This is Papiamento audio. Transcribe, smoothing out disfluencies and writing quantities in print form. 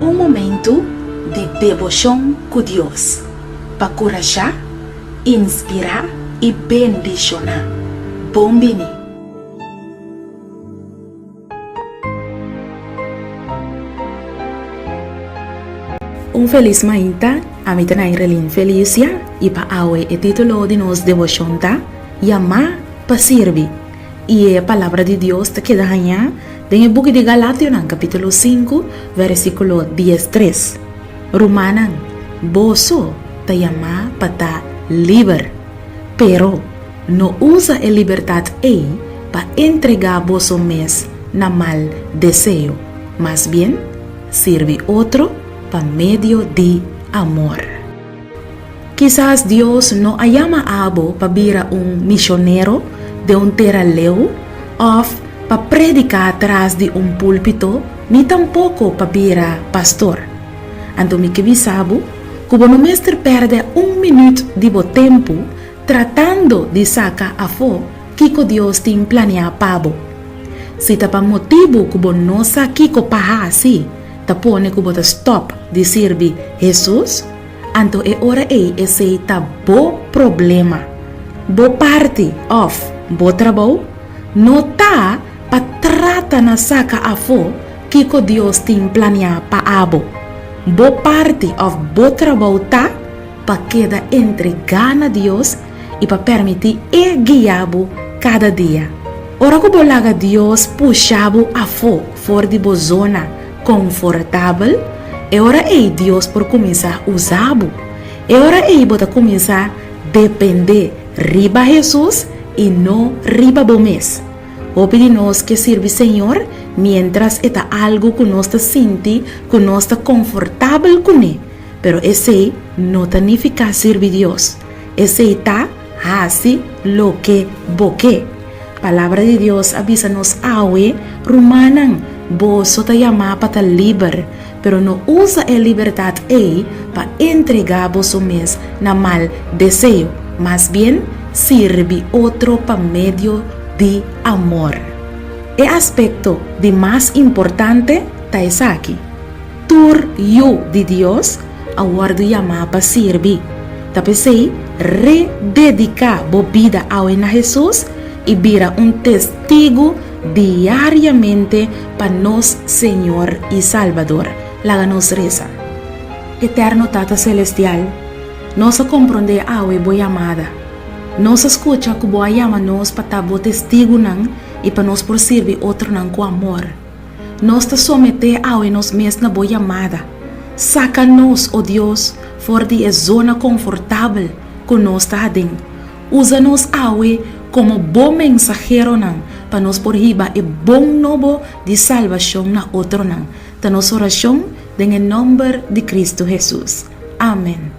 Un momentu di deboshon ku Dios pa kurashá, inspirá i bendishoná. Bon bini! Un felis mainta, ami ta Nairelyn Felicia i pa awe e titulo di nos deboshon ta, Yamá pa Sirbi. I e Palabra di Dios ta keda hañá den e buki di Galationan kapítulo sinku, versíkulo diestres. Rumannan, boso ta yamá pa ta liber. Pero, no usa e libertat ei pa entregá boso mes na mal deseo. Mas bien, sirbi otro pa medio di amor. Kisas Dios no a yama abo pa bira un misionero den un tera leu òf pa prediká tras di un púlpito ni tampoko pa bira pastor. Anto mi ke bisa bo ku bo no mester pèrdè un minüt di bo tempu tratando di saka afó kiko Dios tin planiá pa bo. Si ta pa motibu ku bo no sa kiko pa hasi ta pone ku bo ta stòp di sirbi Hesus, Anto e ora ei esei ta bo problema. Bo parti òf bo trabou no ta pa trata na saka afó kiko Dios tin planiá pa abo. Bo parti òf bo trabou ta pa keda entregá na Dios i pa permití E guia bo kada dia. Ora ku bo laga Dios pusha bo afó for di bo zona konfortabel, e ora ei Dios por kuminsá usa bo. E ora ei bo ta kuminsá dependé riba Hesus i no riba bo mes. Hopi di nos ke sirbi Señor miéntras e ta algu ku nos ta sinti ku nos ta konfortabel kuné, pero esei no ta nifiká sirbi Dios. Esei ta hasi loke bo ke. Palabra di Dios a bisa nos awe, Rumannan, boso ta yamá pa ta liber, pero no usa e libertat ei pa entregá boso mes na mal deseo, mas bien, sirbi otro pa medio di amor. E aspekto di mas importante ta esaki, Tur yu di Dios a wòrdu yamá pa sirbi. Ta p'esei, redediká bo bida awe na Hesus i bira un testigu diariamente pa nos Señor i Salbador. Laga nos resa. Eterno Tata Selestial, nos a komprondé awe bo yamada. Nos a skucha ku bo a yama nos pa ta bo testigunan i pa nos por sirbi otronan ku amor. Nos ta someté awe nos mes na bo yamada. Saka nos, o Dios, for di e zona konfortabel ku nos ta aden. Usa nos awe komo bo mensaheronan pa nos por hiba e bon nobo di salbashon na otronan. Ta nos orashon den e nòmber di Kristu Hesus. Amen.